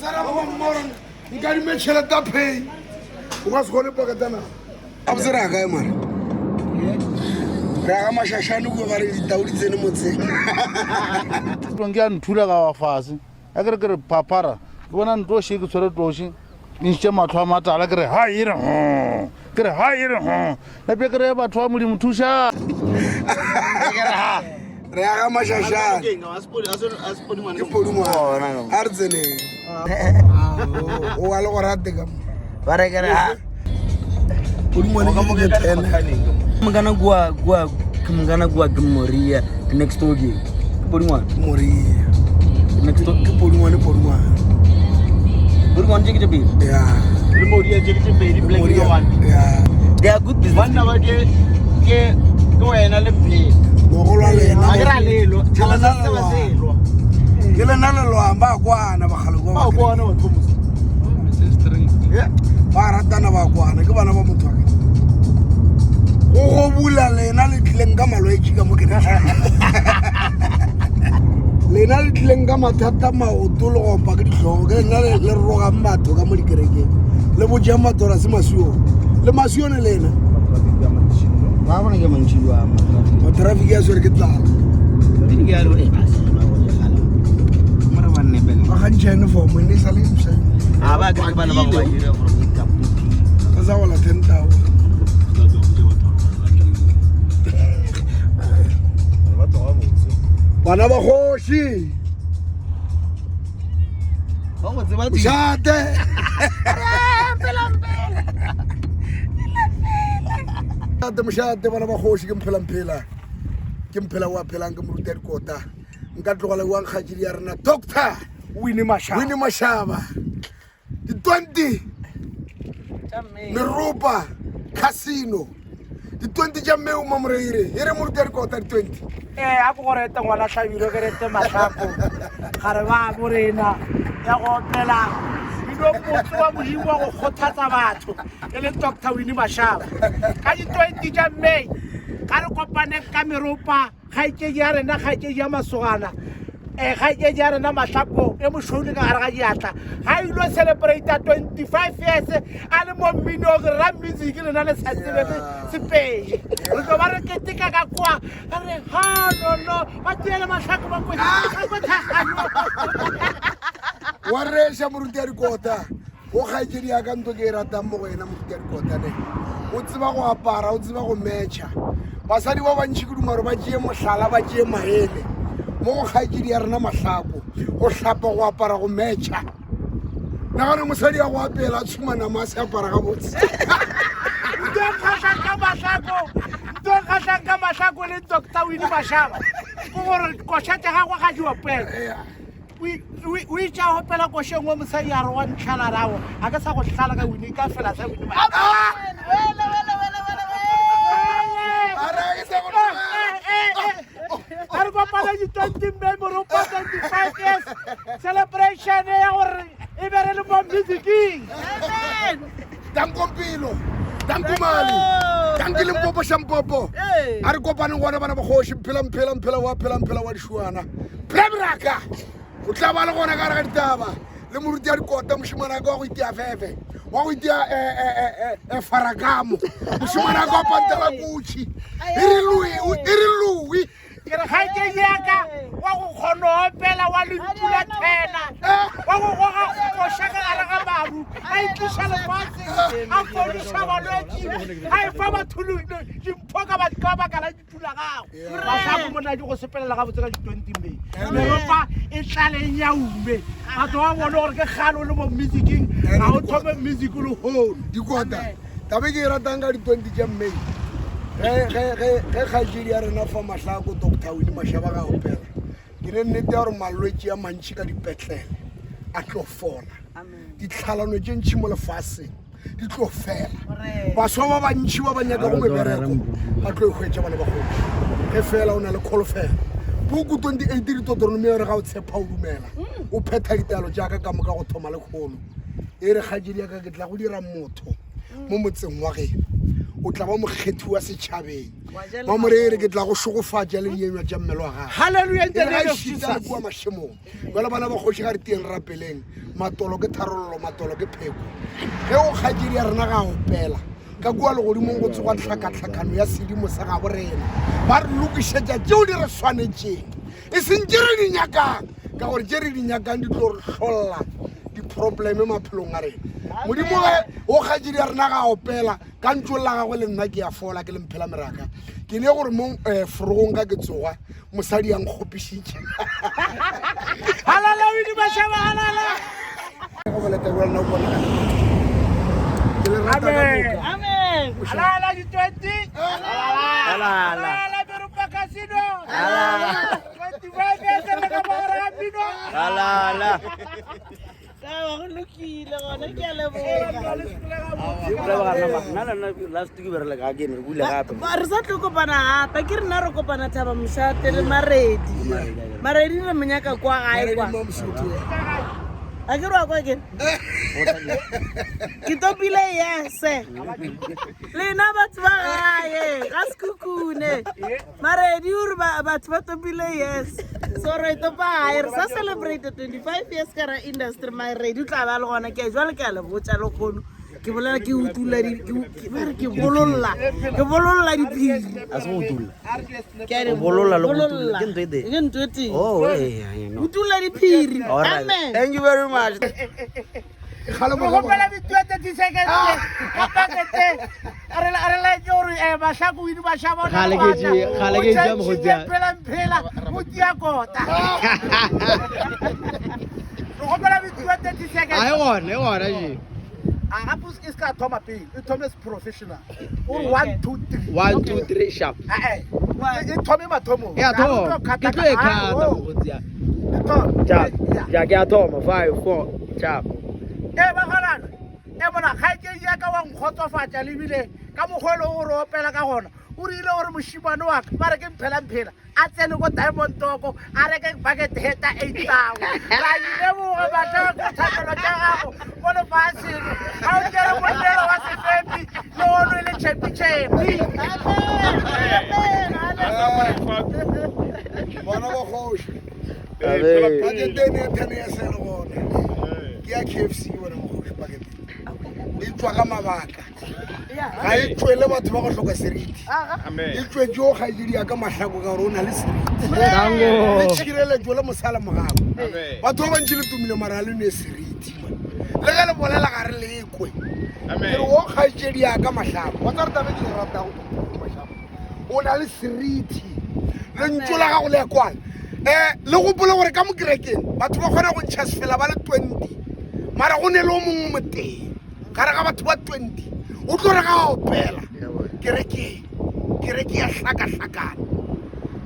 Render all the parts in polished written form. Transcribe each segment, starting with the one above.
Tsara mo mmorong nkadime tšhelete ya pay o ka se kgone poketana a botse re ya kae mara re ya ga mašašane kua ba re ditau di tsene motseng ke a nthula ka wa fase a kere ke re phaphara ke bona ntoši ke tshwere toši e ntšhitše matlho a matala ke re ha e re ho ke re ha e re ho nape ke re batho ba modimo thuša re ya ga mašašane ke podingwana a re tseneng o wa le go rate ka mo ba re ke re ha podingwane ke ke tene mongana kua kua ke mongana kua ke moria ke next door ke ke podingwane moria next door ke podingwane podingwane podingwane tše ke tše pedi ya le moria tše ke tše pedi black moria one ya they are good business banna ba ke ke ke wena le mphele mogolo wa lena a ke ra lelo tšhaba sa se ba selwa ke lena le lwang ba kwana bagale kwa ba kwana batho mo ba ratana ba kwana ke bana ba motho wa ka go go bula lena le tlileng ka malwetši ka mo kerekeng lena le tlileng ka mathata maoto le go opa ke ditlhogo ke lena le rogang batho ka mo dikerekeng le bojang batho ra se masuo le masuone lena ba bona ke mantši wa matrafiki a swere ke tlala ba gantšha uniform e ne e sa le mpsha a ba ke bana ba go ba dira gore ba ikaputi ka sa gola ten tao bana ba kgoši ba go tseba mošate mošate mošate bana ba kgoši ke mphelamphela ke mphela wa phelang ke moruti ya dikota nka tlogela wa nkgatšedi ya rena doctor wine mashaba wine mashaba di-20 meropa casino di-20 tša mmeo mamoreire e re moruti ya dikota di-20 ee a ko go rete ngwana hlabilo ke rete mahlako ga re ba bo rena ya go opela mmino motse wa modimo wa go kgothatsa batho e le doctor wine mashaba ka di-20 tša may ga re kopaneng ka meropa kgaetšedi ya rena kgaetšedi ya masogana um kgaetšedi ya rena mahlako e mošweu le ka gare ga diatla ga ilo celebrata 25 years a le mo mminong ra music lena le sa tsebe sepedi re tlo ba re keteka ka kwa re ha nono ba tiele mahlako ba kwetlhaganyo wa reša moruti ya dikota o kgaetšedi ya ka nto ke e ratang mo go ena moruti ya dikota ne o tseba go apara o tseba go metšha basadi ba bantšhi ke duma gore ba tšee mohlala ba tšee maele mo go kgaetšedi ya rena mahlako go hlapa go apara go metšha nagana mosadi ya go apela a tshuma nama a se apara gabotse nto e kgatlhang ka mahlako nto e kgatlhang ka mahlako le doctor wine mashaba ke gore koša tša gagwe ga di opela o itše a opela košeng wa mosadi a re wa ntlhala rago a ke sa go tlhala ka wine ka fela sa wine a re kopane di-twenty may moropa 25 years celebration ya gore e be re le mo musicing dankompelo dankomale danke limpopo šampopo a re kopaneng gona bana bogoši mphela mphela mphela wa phela mphela wa dišuana prebraka o tla ba le gona ka re ga ditaba le moruti ya dikota mošimana ka wa go itia fefe wa go itia eh, eh, eh, farakamo mošimana ka wa pantela kutšhi e re lui ke re kgaetšedi yaka wa go kgona opela wa lentšu la thena wa go goga koša ka gare ga maru a itliša lefatsheng a fodiša balwetši a efa batho dimpho ka baka la lentšu la gago mahlako mona di go sepelela gabotse ka di-twenty may meropa e tlaleng ya ume batho ba bone gore ke kgale o le mo musicing ga o thome music le hono dikota tabe ke e ratang ka di-twenty tša may ge kgaetšedi ya rena fa mahlako doctor wile mašaba ga opela ke ne nnete ya gore malwetši a mantšhi ka dipetlele a tlo fola ditlhalano tše ntšhi mo lefaseng di tlo fela baswa ba bantšhi ba ba nyakago mebereko ba tlo e hwetša bana ba kgoši ge fela o na le kholofelo puku 28 ditotronomi ya re ga o tshepa o dumela o phetha ditaelo jaaka ka moka go thoma le kgono e re kgaetšedi ya ka ke tla go dira motho mo motseng wa geno. O tla ba mokgethi wa setšhabeng. Mamorere ke tla go šogofatša le dienywa tša mmele wa gago. Hallelujah in the E re name ga of šita le Jesus. kua mašemong. Bjale bana ba kgoši ga re tieng re rapeleng. Matolo ke tharollo, matolo ke pheko. Ge o kgaetšedi ya rena ga a opela, ka kua legodimong go tsoga tlhakatlhakano ya sedimo sa gabo rena. Ba re lokišetša tšeo di re swanetšeng, e seng tše re di nyakang, ka gore tše re di nyakang di tlo re hlolla diprobleme maphelong a rena. Modimo ge o kgaetšedi ya rena ga a opela, ka ntšong la gagwe le nna ke a fola ke le mphela meraka. Ke ne gore mo eh, forogong ka ke tsoga mosadi ya nkgopišitše. Halala Winnie Mashaba halala. Go boleta bjalo nna o bona ka Ke le rata ka moka. Amen. Halala di 20. Halala. Halala Meropa Casino. Halala. 25 years le ka mogare ga mmino. Halala. Taba go lokile gona ke a leboga. Nna le nna last week be re le ka ke ne re bule gape. Ba- Re sa tlo kopana gape ke rena re kopana thaba mošate le Maredi. Maredi re mo nyaka kwa gae kwa. A ke re wa kwa ke? Ke topile yese. Lena batho ba gae ga Sekhukhune. Maredi o re batho ba topile yes. So re topa gae re sa celebrate 25 years ka ra industry Maredi o tla ba le gona ke jwale ke a le botša le kgono ke bolela ke utulla ba re ke bololla ke bololla diphiri A se go utulla. Ke a di O bololla le go utulla, bololla. ke ntho e tee? Ke ntho e tee. Oh, eh, I know. Utulla diphiri. All right. Amen. Thank you very much. Kgale Re morago. gopela ditue 30 seconds ka pakete. A re a re laetse gore eh Mahlako o ile Mashaba o na Kgale le ke ngwana. tšea- kgale ke O tšea mokgotsi tšhentšhitse wa- Mphela mphela o tia kota. Re gopela ditue 30 seconds. A e gona, e gona je. A gape e se ka thoma pele, e thome se professional. O re 1 2 3. 1 2 3 sharp. Eh eh. E thome mathomong. E a Ha re thoma. tlo Ke cut-a tlo e ka- cut-a Ah, oh. mokgotsi ya. E thome. Ja, Yeah. ja ke a thoma 5 4 sharp. Ee bagolana, e bona kgaetšedi ya ka wa nkgotsofatša lebile ka mokgwa e leng gore o opela ka gona. O rile gore mošimane wa ka ba re ke mphela mphela a tsene ko Diamond Toko a reke bucket heta 8000. Ra di leboga Mahlako thapelo tša gago mo lefaseng ga o tšere monnelo wa sefepi le ono e le tšhepi-tšhepi. Bana ba kgoši. Amen. Pakete ene ya thane ya sele gona. Ke ya KFC bona mokgoši pakete. E tšwa ka mabaka. Ga e tšwele batho ba go hloka seriti. E tšwetše o kgaetšedi ya ka Mahlako ka gore o na le seriti. Le tšhireletšo le mosala mogago. Batho ba bantši le tumile mara le ne seriti. Le ge le bolela ga re le kwe. Ke re o kgaetšedi ya ka Mahlako. Wa tseba gore taba e ke e ratago Mahlako. O na le seriti. Lentšu la gago le ya kwana. Um le gopole gore ka mo kerekeng batho ba kgona go ntšha sefela ba le 20 mara go ne le o mongwe motee gare ga batho ba 20 o tlo re ga a opela kerekeng kereke ya hlakahlakana.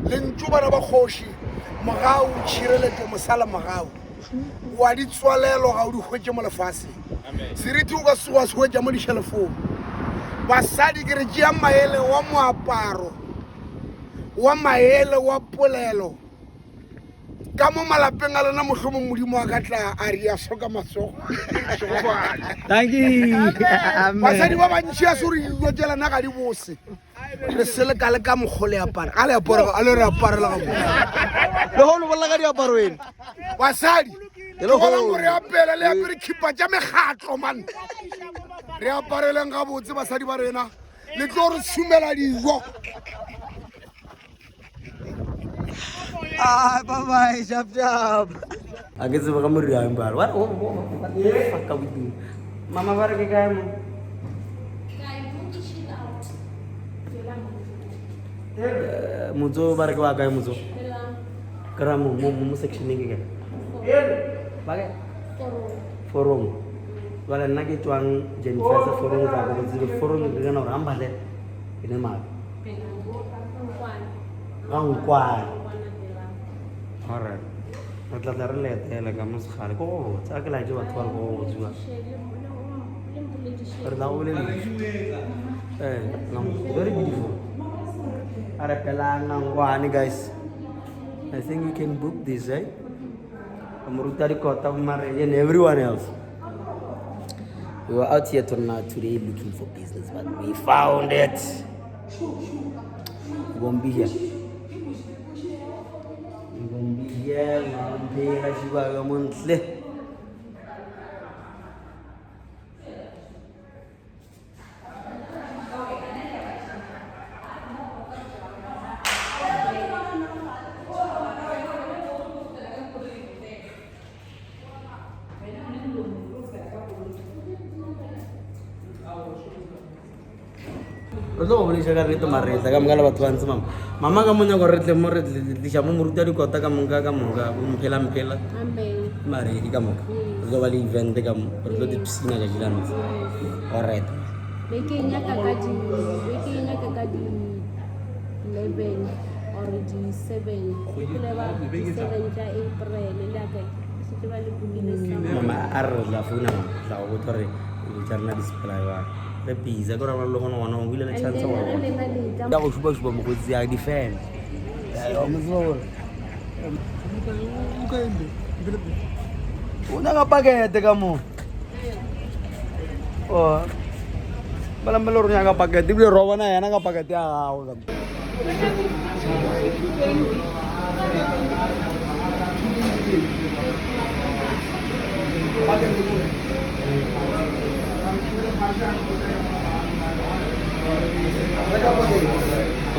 Lentšu bana ba kgoši mogau tšhireletšo mosala mogau wa ditswalelo ga o di hwetše mo lefaseng. Seriti o ka se wa se hwetša mo dišelefong. Basadi ke re tšea maele wa moaparo wa maele wa polelo ka mo malapeng a lena mohlomong Modimo a ka tla a re ya soka matsogo. Thank you. Amen. Basadi ba bantši a se gore dilo tša lena ga di bose. Re se le ka le ka mokgwa le apara. A le apara a le re aparela gabotse. Le hono bolela ka diaparo ene. Basadi E le bona hono. gore apela le apere khipa tša mekgatlo man. Re apareleng gabotse basadi ba rena. Le tlo re tshumela dijo. Ah, bye bye, sharp sharp. A ke tsebe ga moriang ba re. What what the fuck are we doing? Mama ba re ke kae mo? Eh, Motso ba re ke wa kae motso? Ke ra mo mo mo sectioneng ke kae? Ba kae? Forong. Jwale nna ke tswang Jennifer sa forong tsa go tsebe forong ke kana gore ambale e ne mabe. Ga nkwane. Alright. Re tla tla re le etela ka mo segale ko go botse a ke laetse batho ba re ko go botsiwa. Re tla go bolediša. Eh, no, very beautiful. A re pelang ngwane guys. I think you can book this, eh? Moruta dikota, bo Maredi and everyone else. We were out here tonight today looking for business, but we found it. We gonna be here. We gonna be here. We gonna be here. Re tlo go boleša ka nnete maretla ka moka le batho ba ntse mama mama ka monyako re tle mo re tliša mo moruta dikota ka moka ka moka bo mphela mphela maredi ka moka re tlo ba le event ka mo re tlo dipsina tšatši la ntse alright Beke e nyaka ka di beke e nyaka ka di 11 or di 7 ke ba di 7 tša April le aka šetše ba le bookile somewhere. Mama a re re tla founa mama tla go botsa gore dilo tša rena di sepela jwang re busy ke gore le gona gona o bile le And chance then gore re lena le tla ya go šupa-šupa mokgotsi ya di-fan wa mo tseba gore o nyaka pakete ka mo o balambele gore o nyaka pakete ebile ro bona yena ka pakete ya gago ka mo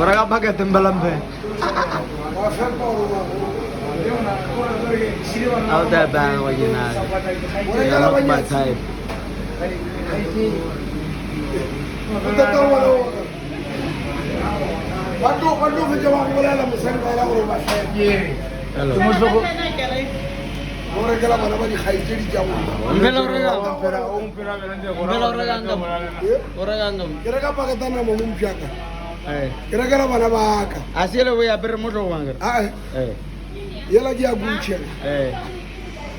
O reka pakete mbelampe. Out there bang wa ke na. You're not my type. Ba tlo ba tlo fetša ba go bolela mosadi ba ela gore ba Hello. Go rekela bana ba dikgaetšedi tša bona. Mpela o reka. Mpela o reka ngam. O reka ngam. Ke reka paketa nama mo mpšaka. Eh. Ke rekela bana ba ka. A se le bo ya pere mo tlogong akere. Ae. Eh. Yela ke ya Gucci. Eh.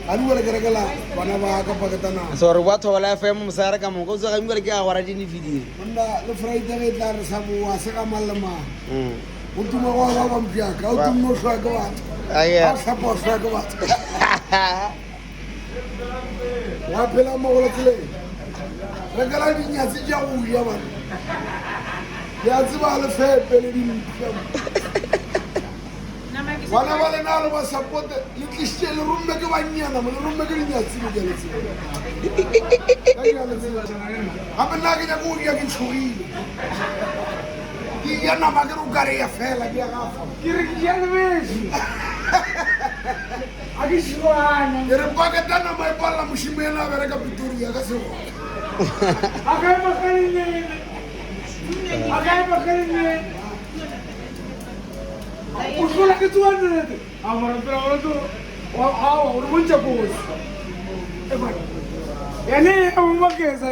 A di ke rekela bana ba ka paketa nama. So re bua Thobela FM mosegare ka moka o tsoga ebile ke a gora di nefidile. Monna le Friday ge e tla re sa boa se ga mang le mang. O tuma go ba ba mpšaka, o tumme o hlwa ke batho. Aye. O hlapa o hlwa ke batho. Wa phela mo go tseleng. Rekela dinyatsi tša go ja bana. Le a tseba le fepe le dimpša. Bana ba lena le ba supporte le tlišitše le romme ke bannyana mo le romme ke dinyatsi le ke le tseba. Ka ke a le tseba. Gape nna ke nyaka go ja ke tšhogile. Ke ja nama ke re o kare ya fela ke ya gafa. Ke re ke ja lebese. A ke šilwana. Ke re paketa nama e palela mošimo ena a bereka Pretoria ka sego. A ka ema ka leleme. A ka ema ka leleme. O hlola ke 200. A mara pela o tlo awa o re bontšha kotsi. Yene e mo maketsa.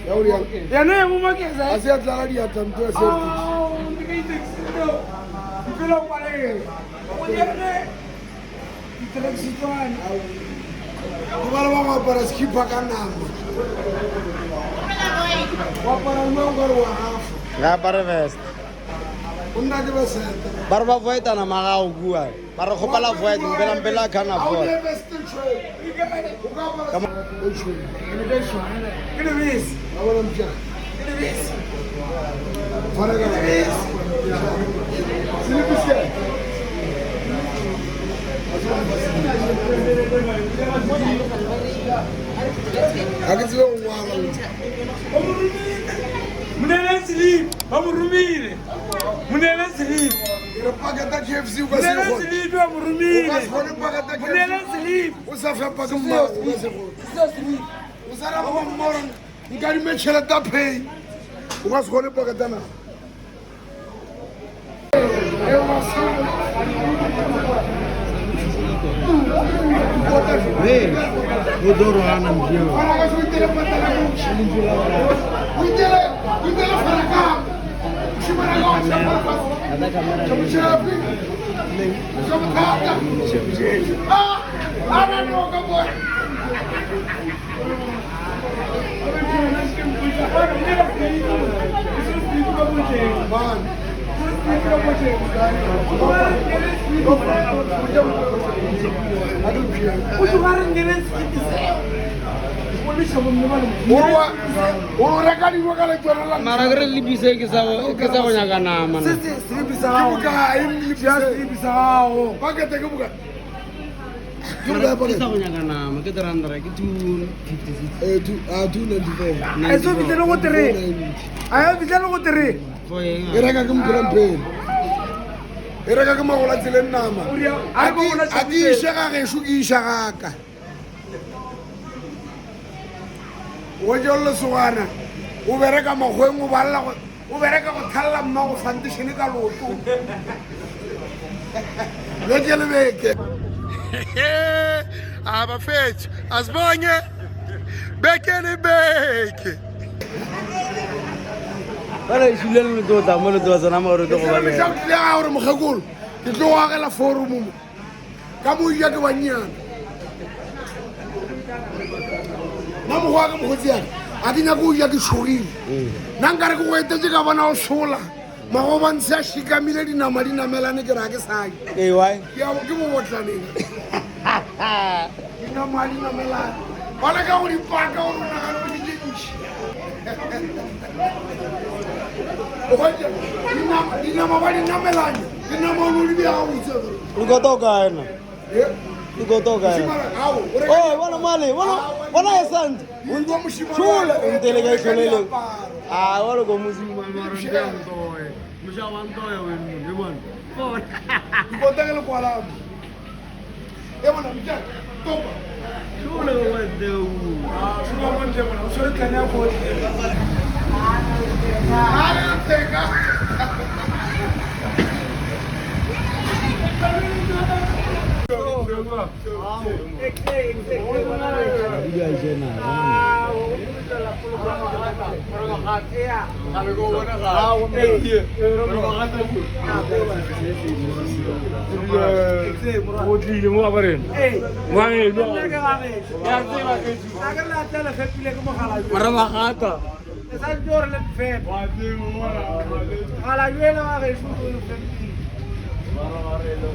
Ya o riang. Yene e mo maketsa. A se a tlala diatla ntho ya se. Ao, ke ka itaxi no. Mpela o kwalege. O yene. Itaxi tswana. Go ba le ba go apara skipper ka nama. Go apara nna o kare wa gafa. Ga apare vest. O nna ke besete. Ba re ba voida nama gago kua. Ba re kgopela void mpela mpela can Ha o afford. ne vest e tšhweu. O ka apara e tšhweu. Ke lebese. Wa bona mpša? Ke lebese. Tshwara ka lebese. Selipi se. Ga ke tsebe go ngwala. O mo romile. Monele sleep. Ba mo romile. Monele sleep. Ke re paketa KFC o ka se Monele kgone. sleep ba mo O ka romile. se kgone paketa KFC. Monele sleep. O sa fepa ke mmago o ka se kgone. O sa raba ba mma gore nkadime tšhelete ya pay. O ka se kgone paketa nama. O tloga re nele sleep seo. O reka dilo ka letswalo la Mara ke re lebise ke sa ke sa go nyaka nama. Se se selipi sa gago. Ke bokae Tšea selipi sa gago. Pakete ke bokae? Ke bokae Ke pakete? sa go nyaka nama ke 300 ke 256. Eh, 294. A e so fihlele go three. A e fihlele go three. For eng? E reka ke mpheremphele. E reka ke magola tseleng nama. A ke A ke iše ga gešo ke iša gaka. O tšo lesogana o bereka makgweng o balela go o bereka go thalela mmago fantešene ka loto. Beke le beke. A bafethu asibonge beke le beke. Bana e šule le tlo tla mo le tlo tsena mo re tlo go ba. Ke tla gore mokgekolo ke tlo go agela forum mo. Ka mo ja ke bannyane. Nna mokgwa ka mokgotsi yaka a ke nyake go ja ke tšhogile. Nna nkare ke go etetse ka bona o sola. Magobantshe a šikamile dinama di namelane ke re ga ke sa je. Ee, why? Ke a ke bobotlaneng. Dinama di namelane. Ba leka go di paka gore o nagane gore ke tše ntši. O hwetša dinama ba di namelanya. Dinama o no di beya gabotse. Likota o kae na? Eh? Likota o kae? Mošemane, ao, o reka Oh, bona male, bona bona e sant. Wa mošemane Tshole wa- o ntele ka o reka itlholele. diaparo. Ah, wa go mosima Mara nte ntoe. Mosha wa ntoe wena, le bona. Likota ke lekwalamo. E bona, motšana, topa. Tshole wa nteu. Šoma mo ntle mona, o tshwere tlhane ya gohle. A re letheka. O tlile mo ba rena. Ngwaneno. Ya tseba ke. A ke re la tla le fepile ke mogala. Mara ba gata. Le sa ntse gore le mfepe. Mogala jwela wa gešo o le fepile.